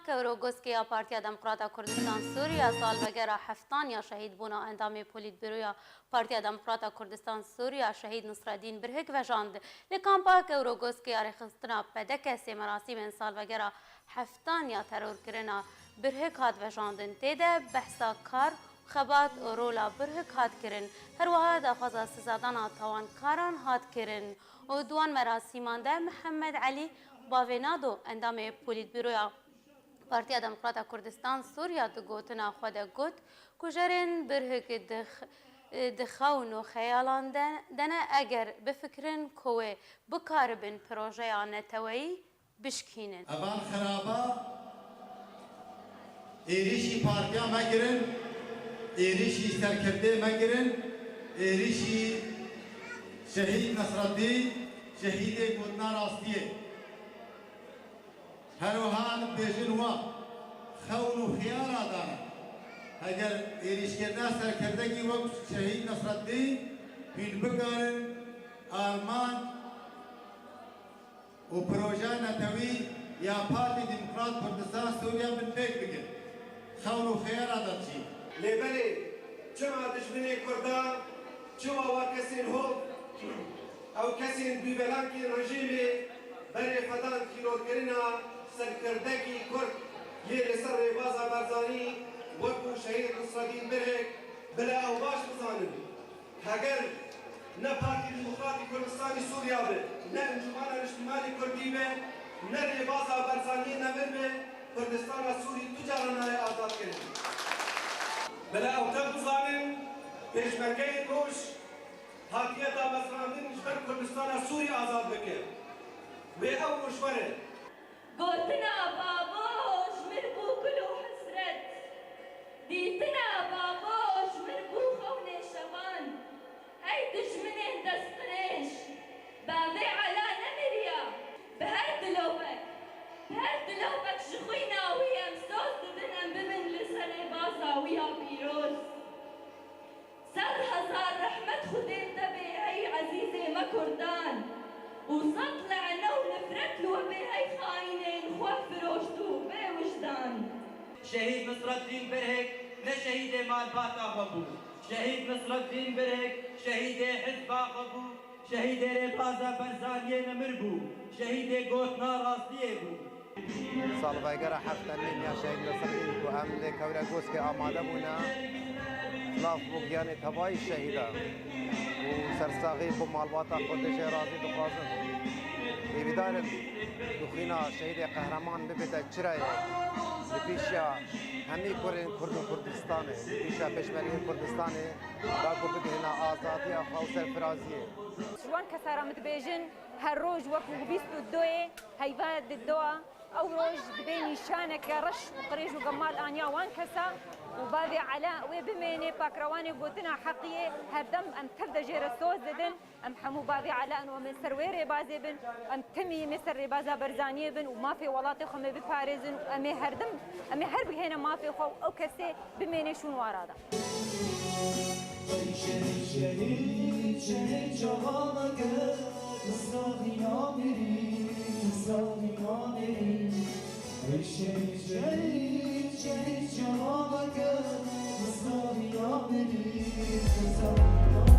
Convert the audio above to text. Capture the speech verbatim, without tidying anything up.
Kewrogoskê ya Partiya Demokrata Kurdistan Sûriya salvegera heftan ya şehîdbûna endamê Polîtbîroya Partiya Demokrata Kurdistan Sûriya Şehîd Nisreddîn Birhik vejand. Li kampa Kewrogoskê ya rêxistina P D K S'ê merasîmên salvegera heftan ya terorkirina Birhik hat vejandin. Tê de behsa kar, xebat û rola Birhik hat kirin. Her wiha daxwaza sizadana tawankaran hat kirin û di wan merasîman de Mihemed Elî Bavê Nado, endamê Polîtbîroya Partiya Demokrata Kurdistan Sûriya di gotina xwe de got, kujerên Birhik di x-, di xewn û xeyalan de, de ne, eger bifikirin ku wê bikaribin projeya neteweyî bişkînin. Evan xiraba êrîşî partiya me kirin, êrîşî serkirdê me kirin, êrîşî şehîd Nesreddîn, şehîdê gotina rastiyê. Her wiha em dibêjin wan xewn û xiyala dane. Heger êrîşkirina serkirdekî wek şehîd Nesreddîn hûn bikarin armanc û projeya netewî ya Partî Demokrat Kurdistan Sûriya binpêk bikin. Xewn û xeyala de çi? Lê belê, çima dijminê Kurdan, çima wa kesên hov, ew kesên bîvelankên rejîmê berê xwe dan tîrorkirina serkirdekî Kurd yê li ser rêbaza Barzanî wekû şehîd Nisreddîn Birhik, bila ew baş bizanin. Heger ne Partî Demokratî Kurdistanê Sûriya be, ne Encûmena Niştimanê Kurdî be, ne rêbaza Barzaniyê nemir be, Kurdistana Sûrî du cara nayê azadkirin. Bila ew tev bizanin, pêşmergeyê roj hatiye damezrandin ji ber Kurdistana Sûrî azad bike. Wê ew roj were. Gotina bavo ji mir bû kul û hesret. Dîtina bavo ji mir bû xewnê şevan. Ey dijminên destqirêj, bavê Ela nemiriya. Bi her dilovek, bi her dilovek ji xwîna wî em soz didin em bibin li ser rêbaza wî ya pîroz. Sed hezar rehmet Xwedê te bê hey ezîzê me Kurdan û sed lehne û nifret li we bê hey xayînên xwe firoşt û bê wijdan. Şehîd Nisreddîn Birhik ne şehîdê malbata xwe bû. Şehîd Nisreddîn Birhik şehîdê hizba xwe bû. Şehîdê rêbaza Barzaniyê nemir bû. Şehîdê gotina rastiyê bû. Salvegera heftemîn ya Şehîd Nesreddîn ku em li Kewregoskê amade bûne, silav bo giyanê tevayî şehîdan û sersaxî bo malbata xwe dijê razî dixwazin. Hêvîdar in ku xwîna şehîdê qehreman bibête çirayek li pêşiya hemî kurên Kurd û Kurdistanê, li pêşiya pêşmergeyên Kurdistanê, da ku bigihîne azadiya xwe û serfiraziyê. Ji wan kesa re min dibêjin, her roj wekû bîst û duyê heyva didoa, ew roj dibe nîşaneke reş û qirêj û gemal aniya wan kesa û bavê Ela wê bimêne, pakrawanê gotina heqiyê, her dem em tev de jê re soz didin. Em hemû bavê Ela in û em ê ser wê rêbazê bin, em timî em ê ser rêbaza Barzaniyê bin û mafê welatê xwe em ê biparêzin û em ê her dem, em ê her bigihêne mafê xwe û ew kesê bimêne şûn û ara de. Şehîd, şehîd, şehîd çavaneke, Nisreddîn namirî, Nisreddîn namirî. Ey şehîd, şehîd, şehîd çavaneke, Nisreddîn namirî, Nisreddîn namirî.